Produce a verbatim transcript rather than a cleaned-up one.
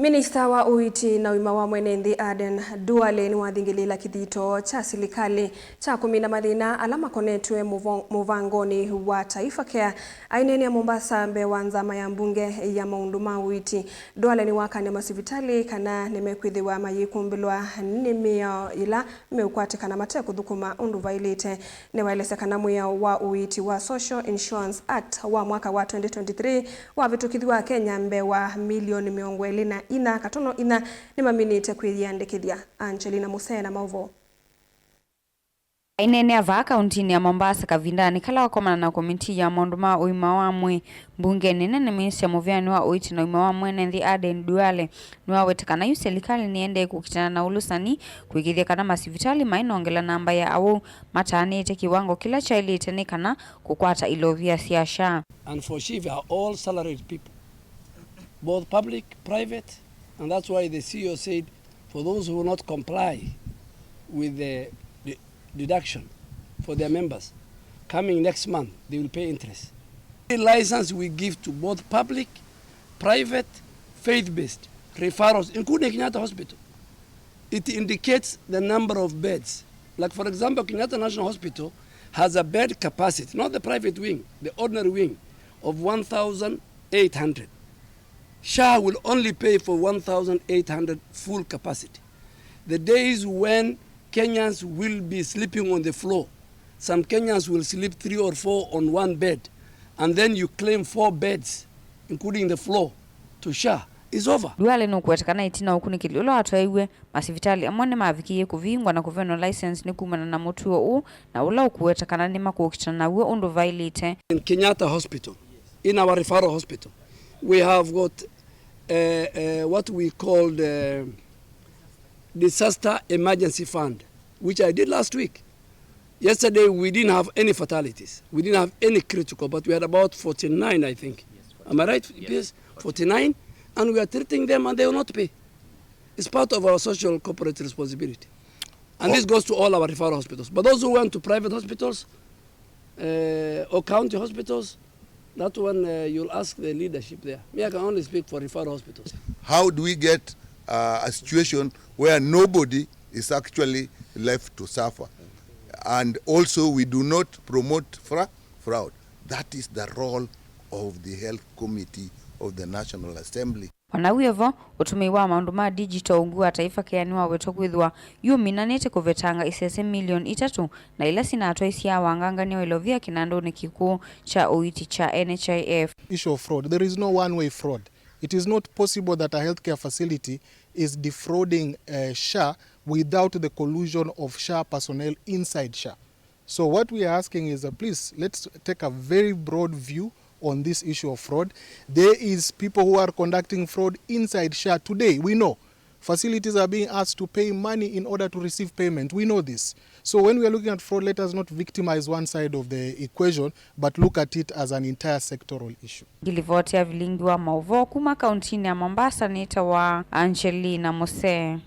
Minista wa Ũiiti na Ũima wa Mwene Nthĩ Aden Duale nĩwathingĩlĩĩla kĩthito kya silikalĩ kya kũmina mathĩna ala makonetw'e mũvo-, mũvangonĩ wa Taifa Care. Aineenea Mombasa mbee wa nzama ya mbunge ya maũndũ ma ũiiti, Duale nĩwakany'a masivitalĩ kana nĩmekwĩthĩwa mayĩkumbĩlwa nĩ mĩao yĩla meũkwatĩkana mate kũthũkũma ũndũ vaĩlĩte. Nĩwaelesya kana mwĩao wa ũiiti wa Social Insurance Act wa mwaka wa twenty twenty-three wavĩtũkĩthiw'a Akenya mbee wa milioni mĩongo ĩlĩ na inya katono inya nĩmaminĩte kwĩyĩandĩkĩthya. Angelina Musee na maũvoo. Aineenea vaa kauntinĩ ya Mombasa kavindanĩ kala wakomana na komitii ya maũndũ ma ũima wa mwĩĩ mbungenĩ nene, minista mũvĩanĩ wa ũiiti na ũima wa mwene nthĩ Aden Duale nĩwaweta kana yu silikalĩ nĩendee kũkitana na ũlũsani kũĩkĩĩthya kana masivitalĩ mainongela namba ya awau mataanĩĩte kĩwango kĩla kyaĩlĩte nĩ kana kũkwata ilovia sya SHA. And for SHIF are all salaried people, both public, private, and that's why the C E O said for those who will not comply with the de-, deduction for their members, coming next month, they will pay interest. The license we give to both public, private, faith-based referrals, including Kenyatta Hospital. It indicates the number of beds. Like, for example, Kenyatta National Hospital has a bed capacity, not the private wing, the ordinary wing, of one thousand eight hundred. SHA will only pay for one thousand eight hundred full capacity. The days when Kenyans will be sleeping on the floor, some Kenyans will sleep three or four on one bed, and then you claim four beds, including the floor, to SHA, is over. Duale nũkũweta kana ĩtina ũkunĩkĩli ũla watwaĩw'e, masivitalĩ amwe nĩmavikĩie kũvingwa na kũvenwa license nĩ kumana na mũtuo ũũ, na ũla ũkũweta kana nĩmakũkitana naw'o ũndũ vaĩlĩte. In Kenyatta Hospital, in our referral hospital, we have got, uh, uh, what we called, uh, Disaster Emergency Fund, which I did last week. Yesterday, we didn't have any fatalities. We didn't have any critical, but we had about forty-nine, I think. Am I right? Yes, forty-nine. And we are treating them and they will not pay. It's part of our social corporate responsibility. And this goes to all our referral hospitals. But those who went to private hospitals, uh, or county hospitals, that one, uh, you'll ask the leadership there. Me, I can only speak for referral hospitals. How do we get, uh, a situation where nobody is actually left to suffer? And also, we do not promote fra-, fraud. That is the role of the Health Committee of the National Assembly. O na wĩ o vo, ũtũmĩi wa maũndũ ma digital ungu wa Taifa Care nĩwawetwa kwĩthĩwa yũminanĩte kũvetanga isese milioni itatũ na ila sinatwaisye awangangany'a wa ilovia kĩnandũnĩ kĩkũũ kya ũiiti kya N H I F. Issue of fraud. There is no one-way fraud. It is not possible that a healthcare facility is defrauding, uh, SHA without the collusion of SHA personnel inside SHA. So what we are asking is, uh, please, let's take a very broad view on this issue of fraud. There is people who are conducting fraud inside SHA today. We know facilities are being asked to pay money in order to receive payment. We know this. So when we are looking at fraud, let us not victimize one side of the equation, but look at it as an entire sectoral issue. Ngilivoti ya vilingi wa maũvoo kuma kauntinĩ ya Mombasa nĩtawa Angelina Musee.